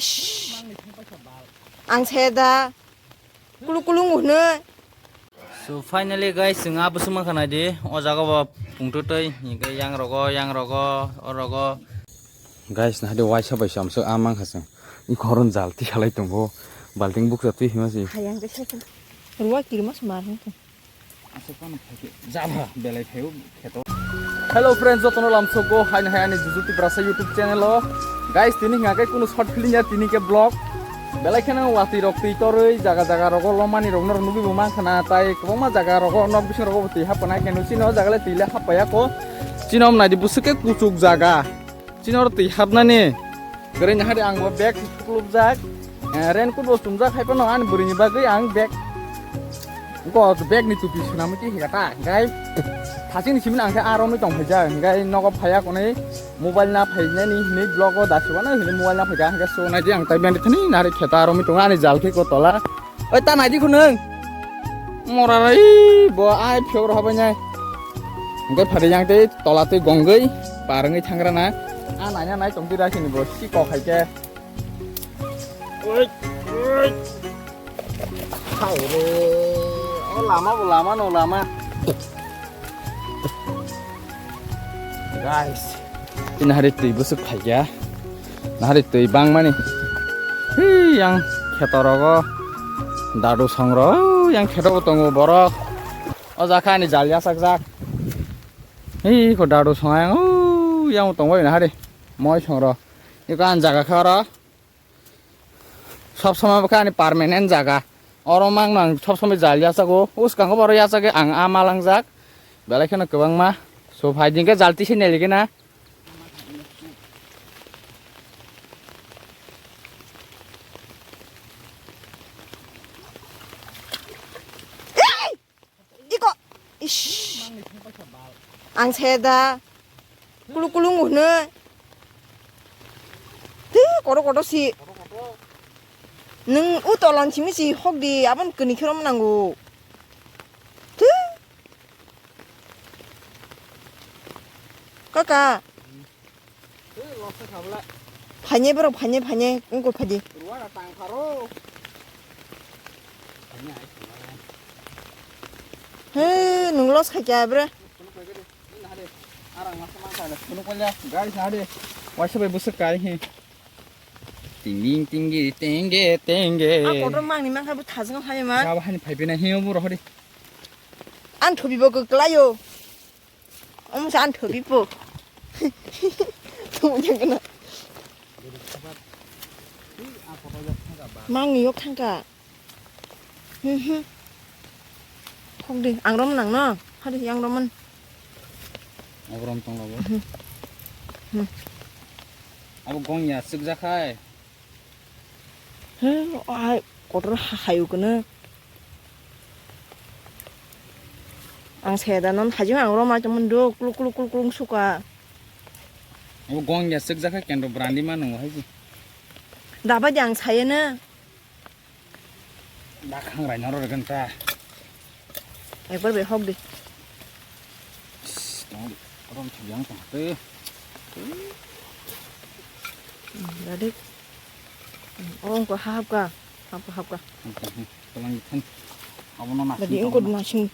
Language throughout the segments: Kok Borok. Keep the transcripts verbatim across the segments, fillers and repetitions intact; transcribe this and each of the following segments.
Ish. Ang se da. Kulu kulu ngu hwnwi. So finally guys, chwng abo swma khna di. O jaga bo pungtwtwi, hingke yang rogo, yang rogo, o rogo. Guys, nahadi waisa bai samsok a mankha chwng. I khoron jal tikhalai tongo. Balting bukcha twi hima se. Hayang khe se. Ruwa kirima se mar hwnkhe. Aswk phano phaikhe jabra belai phaio kheto. Hello friends, jotono lamsogo haino hai ani Juju Tiprasa YouTube channel o. Guys, tini hingkha khe kunu short film ya, tini khe vlog. Belai kheno watwi rok twi torwi jaga jaga rogo lomani rok norok nugwi bo mankha na, tai kwbangma jaga rogo nok bising rogo bo twi hapnai khe no chini o jaga le twi le hapya ko. Chini om naidi bwswk khe kuchuk jaga. Chini oro twi hapnani. Kwrwi nahari ang bo bag tuklubjak. Eh, raincoat bo chumjak hai phano ani bwrwini bagwi ang bag. Ko bag ni tupi swnamwi twi hika ta. Hingkai thachini simi ang khe aro ni tong phaijak. Hingkai nogo phaiya konwi mobile na phainani hinwi vlog o da sibano hinwi mobile na phaikha. Hingkai so naidi ang tai bandi thani nahari kheta aro mi tongo ani jal khe ko tola. Oi, ta naidi khunung. Mora rai bo ai phiyok rw habai nai. Hingke phari yang tei tola tei gongoi parwngoi thangra na. A naina nai tong tira sini bo si kok hai ke. Oi, oi. Hao re. O lama bo lama no lama. Guys, ini hari twi bwswk phaikya. Nahari twi bangmani. Hii, yang kheto rogo dadu song rok, yang kheto bo tongo borok. O jakha ani jal yachakjak. Hii, ko dadu song yang, o, yang tongo nahari. Moi song rok. Iko an jaga khe oro. Sob somoi bo khe ani permanent jaga. Oro mang nang sob somoi jal yachago. Uskango boro yachagwi ang a malangjak. Belai kheno kwbangma. So, phai din khe jal tisi neli gina. Iko. Ish. Ang se da. Kulu kulu ngu hwnwi. Twi kotor kotor si. Nwng u tolan simi si hok di, abon kini khiro nango. Twi. Kaka. Phainai borok, phainai, phainai, wngkha phaidi. He, nwng loss khaikha bre. Guys, nahadi. Waisa bai bwswk kai he. Ting ding ting gi tenge tenge. A kotor mangni mankha bo thajwng hai ma. Jaba hani phaiphina he obo rohori. Ang thubi bo kwklaio. Omo sa ang thubi po. Thumjang kana. Mangni yok thangka. Hmm, hmm. Khok di, ang rom nang no? Hadi, yang rom man. Abo rom tong labo. Hmm. Hmm. Abo gong ya, sik jakhai. He, ai, kotor ha-, hayu kene. Ang seda non hajing ang rom ai temen do, kluk, kluk, kluk, kluk, suka. Abo gong ya, sik jakhai, kendo brandi ma nungo hai ji. Dabai di ang saya na. Dakhang rai noro rwgwng ta. Ekbar bai hok di. Tong rom thiyang tong te. Hmm, dadi. Hmm, oh, ko hap ka. Hap ka, hap ka. Tong tong. Tong tong. Abo no na. Dadi, sing engko tong na. Na sing.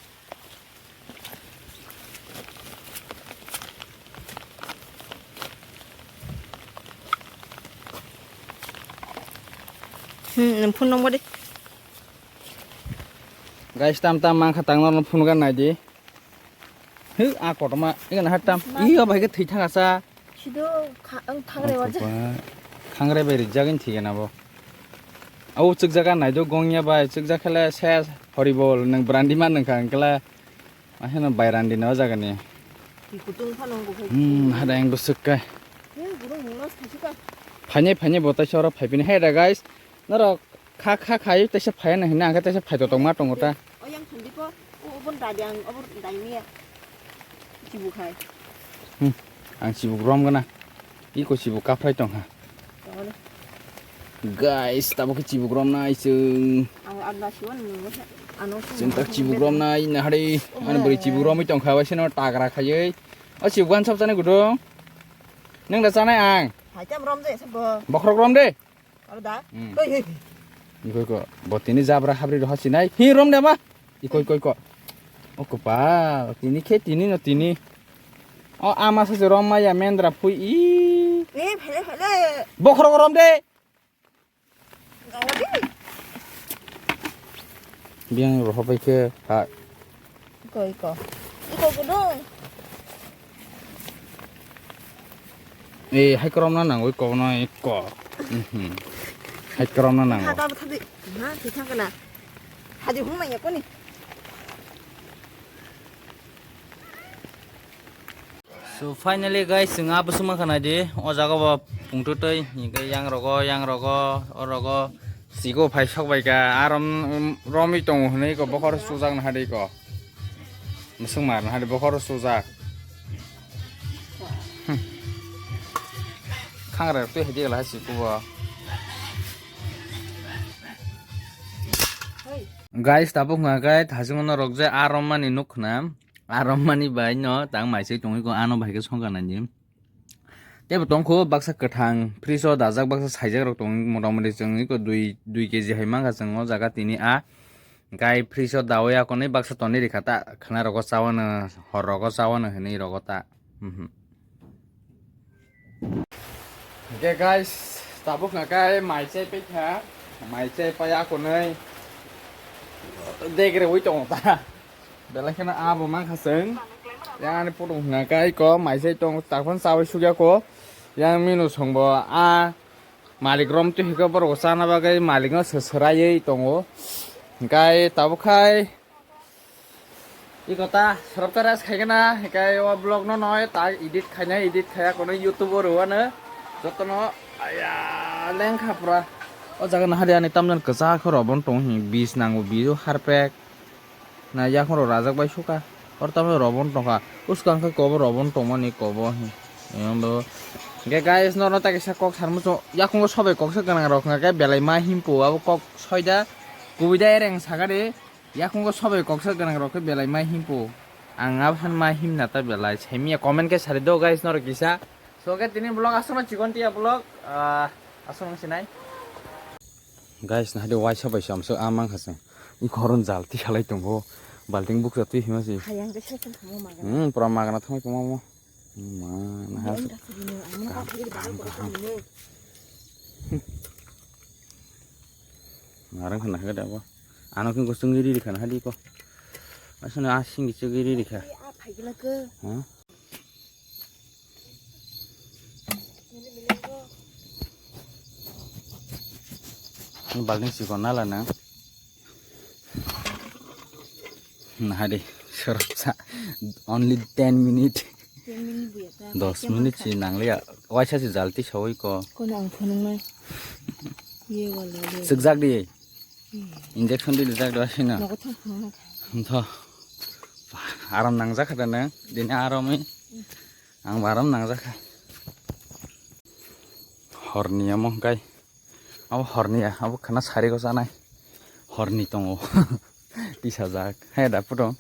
Hmm, nang phone number di. Guys, tam tam mangkha tang norno phone gan nai di. He, a kotorma, ikan hat tam. Iyo, bai ke thwi thang asa. Sido kha-, ang thangre waja. Khangre bai rijak in thigena bo. Au chukjaka nai do gongya bai, chukjak khele ses horrible, nang brandi man nang kha, angkla. Aheno bai randi no jaga ni. Kutung phano bo khai. Hmm, hada yang busuk kai. He, gurung hungno thachika. Phanye, phanye bo tai soro phai pini. He da guys, norok kha, kha, khai, taisa phai na hina, angkhe taisa phai to tongma tongo ta. O yang thandi ko, o, obon dadi ang, obon dai miya. Chibu khai. Hmm, ang chibu rom gana. Iko chibu kaphrai tong ha. Tongole. Guys, tabo khe chibu rom nai chwng. Ang adna siwan nungwa sa, ano chwng ta chibu rom nai na hari. Ani bwrwi chibu romwi tong kha, bai seno tagra khaiwi. O chibu gan sab chani gudo. Nang da chanai ang. Hai tam rom je sabo. Bokhorok rom de. Aro da? Hmm. Oi, oi. Ikoi ko, bo tini jabra habri roha sinai. Hi rom de ma? Ikoi koi ko. O kopal, tini khe tini no tini. O ama sa se rom ma ya mendra phui i. Eh, phele, phele. Bokhorok rom de. Gawa de. Biang roha pai khe ha. Iko, iko. Iko, iko dong. Eh, hai korom na nangoi kono iko. Mhm. Hai korom na nango. Hata bwtha di. Ha, di thang kana. Haji hung nang yakoni. So finally guys, chwng abo swngma khna di, o jaga bo pungtwtwi, hinkhe yang rogo, yang rogo, o rogo, sigo phai sok bai kha, arom, romwi tongo hwnwi ko bokhor sujak na hadi ko. Musung mar na hadi bokhor sujak. Hmm. Khangra twi hidi gala hasi kubo. Guys, tabuk hwnka khe thachingno rok je arom mani nuk khna. Arom mani bai no tang maisai tongwi ko ano bai khe songkha nai di. Tebo tongkho baksa kwthang fridge o dajak baksa saijak rok tong motamoti chwng iko dui dui keji hai mankha chwng o jaga tini a. Gai fridge o dawi akonwi baksa tonwi rikha ta khwna rogo chawano hor rogo chawano hinwi rogo ta. Mhm. Hwnkhe guys, tabuk na kai mai chai paikha, mai chai pai akonwi degre wi tongo ta. Belai kheno abo mankha chwng. Yang ani photo hwnkha kai ko mai chai tong takphano chawi sukya ko. Yang minu songbo a malik rom twi hwnkhe borok chana bagwi malik no swswraiwi tongo. Hwnkhe tabuk khai Iko ta, srapta rest khai gana, hikai o vlog no noi, ta edit khaina, edit khaya kono YouTube o rwano, jotono, aya, lengkha pura. O jaga nahari ani tamjani kwchak khe robon tong hi, bis nango, bis o harpek. Na yakung rok rajak bai suka, or tamjani robon tongkha, uskang khe kobo robon tongmani kobo hi. Eyang do. Hingke guys, norno ta kisa kok sarmuchung, yakungo sobai koksa gwnang rok hingke belai ma himpo, abo kok soida, kubui da ereng sagari. Yakungo sobai koksa gwnang rok khe belai mai himpo. Ang abhan mai himna ta belai. Saimiya comment khe sari do guys norok kisa. So khe tini vlog aswkno chikon tiya vlog, ah, aswk nang sinai. Guys, nahadi waisa bai samsok a mankha se. I khoron jal tisalai tongo. Balting buksa twi hima se. Hayang khe sechen thangma magana. Hmm, pura magana thangma tongma mo. Ma, naha. Yang tak sini, ang nak kaham, kaham. Ngarang khana hagada bo. Ano khe gosong ri ri khana hadi ko. Asana asing gichu ri ri kha. Ha? Balning sikon nala na. Nahadi, sorok sa, only ten minute. Ten minute buya ta. Dos minute si nangliya. Waisa si jalti sawi ko. Kono ang phunung nai. Ye wala le. Sukjak di. Hmm. Injection di lijak do sino. Nogo thang phunung nai. Tho. Aram nangjak kha da nang. Dini aram i. Ang baram nangjak kha. Horni amo kai. Abo horni ya, abo khana sari ko sanai. Horni tongo. Tisajak. He da photo.